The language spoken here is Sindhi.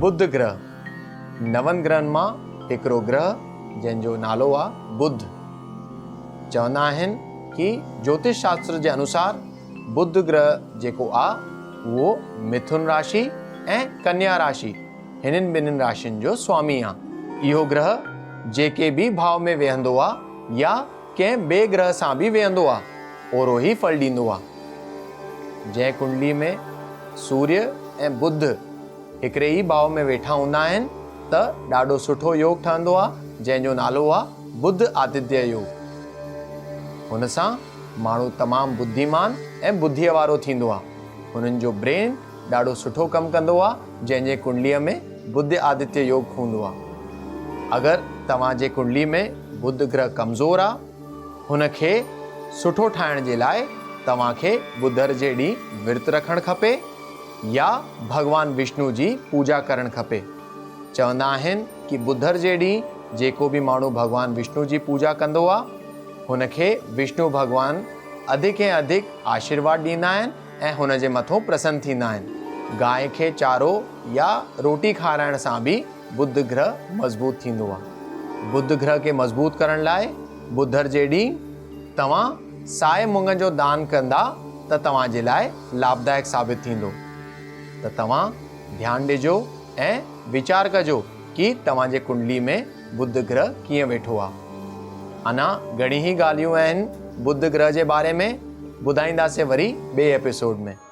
ٻڌ گرهه، نون گرهن مان هڪڙو گرهه جنهن جو نالو آ ٻڌ. چوندا آهن ڪي جوتش شاستر جي انوسار ٻڌ گرهه جيڪو آ اهو مٿن راشي ۽ ڪنيا راشي هنن ٻنهين راشين جو سوامي آ. اهو گرهه جيڪي به ڀاء ۾ ويهندو آ يا ڪنهن ٻئي گرهه سان به ويهندو آ اورو ئي ڦل ڏيندو آ. جنهن ڪنڊلي ۾ سوريه ۽ ٻڌ هڪڙي ئي ڀاء ۾ ويٺا هوندا آهن ته ڏاڍو سٺو يوگ ٺهندو آ جنهن جو نالو آ ٻڌ آدتيه يوگ. هن سان ماڻهو تمام ٻڌيمان ۽ ٻڌيء وارو ٿيندو آ. هنن جو برين ڏاڍو سٺو ڪم ڪندو آ جنهن جي ڪنڊليء ۾ ٻڌ آدتيه يوگ هوندو آ. اگر توهان جي ڪنڊلي ۾ ٻڌ گرهه ڪمزور آ هن کي سٺو ٺاهڻ جي لاء توهان کي ٻڌر جي ڏينهن ورت رکڻ کپي يا ڀڳوان وشنو جي پوڄا ڪرڻ کپي. چوندا آهن ڪي ٻڌر جي ڏينهن جيڪو به ماڻهو ڀڳوان وشنو جي پوڄا ڪندو آ هن کي وشنو ڀڳوان اڌڪ ۽ اڌڪ آشيرواد ڏيندا آهن ۽ هن جي مٿون پرسن ٿيندا آهن. گانء کي چارو يا روٽي کارائڻ سان به ٻڌ گرهه مضبوط ٿيندو آ. ٻڌ گرهه کي مضبوط ڪرڻ لاء ٻڌر جي ڏينهن توهان سائي مڱ جو دان ڪندا ته توهان جي لاء لاڀدائڪ ثابت ٿيندو. ته توهان ڌيان ڏجو ۽ ويچار ڪجو ڪي توهان جي ڪنڊلي ۾ ٻڌ گرهه ڪيئن ويٺو آ. اڃا گهڻي ئي ڳالهيون آهن ٻڌ گرهه جي باري ۾ ٻڌائينداسين وري ٻئي ايپيسوڊ ۾.